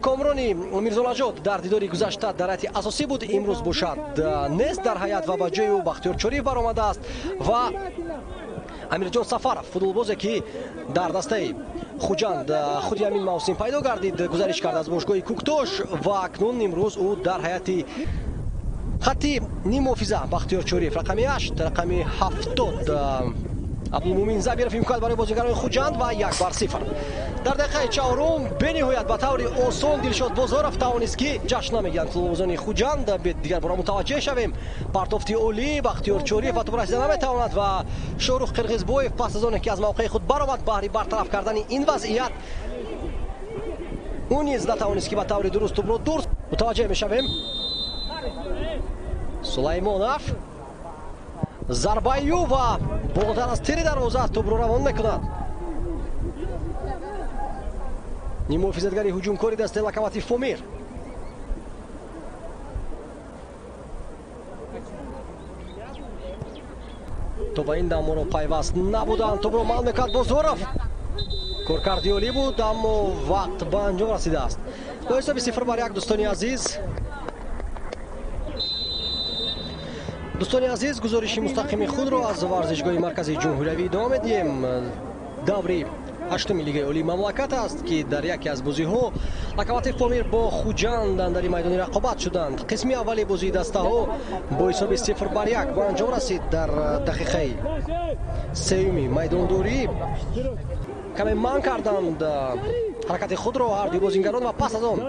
Комрони Мирзонаҷот дар дидори гузашта дар ҳайати асосӣ буд, имрӯз бошад нест дар ҳайат ва ба ҷои ӯ Бахтиёр Чориев баромадааст ва Амирҷон Сафаров, футболбозе ки дар дастаи Хуҷанд худи ҳамин мавсим пайдо гардид, гузариш кард аз бошгоҳи Куктош ва акнун имрӯз ӯ дар ҳайати хатти ниммуҳофиза. Бахтиёр Чориев рақами 8, рақами 70 Абдулмумин Забиров. Имконият барои бозигарони Хуҷанд ва 1-0. Дар дақиқаи чаҳорум бениҳоят ба таври осон Дилшод Бозоров тавонист ки ҷашн намегиранд футболбозони Хуҷанд. Дигар бора мутаваҷҷеҳ шавем, партофти олӣ Бахтиёр Чориев ба туп расида наметавонад ва Шоҳрух Қирғизбоев пас аз оне ки аз мавқеи худ баромад баҳри бартараф кардани ин вазъият, ӯ низ натавонист ки ба таври дуруст тупро дур. Мутаваҷҷеҳ мешавем, Сулаймонов зарбаи ӯ ва болотар аз тири дарвоза тупро равон мекунад. Ниммуҳофизатгари ҳуҷумкори дастаи Локомотив Помир. То ба ин дам моро пайваст набуданд. Тупро мал мекард Бозоров. Коркарди олӣ буд, аммо вақт ба анҷом расидааст. Бо ҳисоби 0-1, дӯстони азиз. Дӯстони азиз, гузориши мустақими худро аз варзишгоҳи марказии ҷумҳуриявӣ идома медиҳем. Даври ҳаштуми лигаи олии мамлакат аст ки дар яке аз бозиҳо Локомотив Помир бо Хуҷанд андари майдони рақобат шуданд. Қисми аввали бозии дастаҳо бо ҳисоби 0-1 ба анҷом расид. Дар дақиқаи сеюми майдондорӣ каме манъ карданд ҳаракати худро ҳар дуи бозингарон ва пас аз он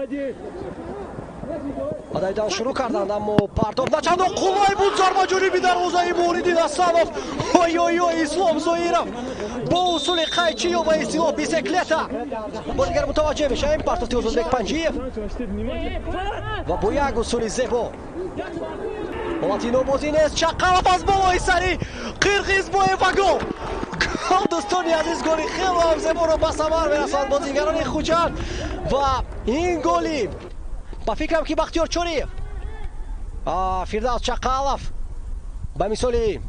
ба давидан шурӯъ карданд, аммо партоф начандон қуввай буд. Зарба ҷониби дарвозаи Муҳриддин Ҳасанов. Ой-ой-ой, Ислом Зоиров бо усули қайчӣ ё ба истилоҳ бисеклета. Бори дигар мутаваҷҷеҳ мешавем, партофти Озодбек Панҷиев ва бо як усули зебо. Ҳолати нобозӣ нест. Чақалов аз болои сари Қирғизбоев ва гол! Гол, дӯстони азиз, голи хеле ҳам зеборо ба самар мерасонад бозигарони Хуҷанд ва ин голи ба фикрам ки Бахтиёр Чориев, Фирдавс Чақалов ба мисоли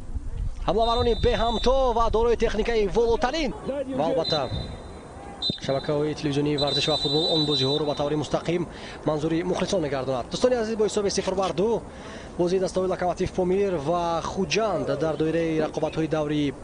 ҳамлаварони беҳамто ва дорои техникаи волотарин ва албатта шабакаҳои телевизионии варзиш ва футбол он бозиҳоро ба таври мустақим манзури мухлисон мегардонад. Дӯстони азиз, бо ҳисоби 0-2 бозии дастаҳои Локомотив Помир ва Хуҷанд дар доираи рақобатҳои даври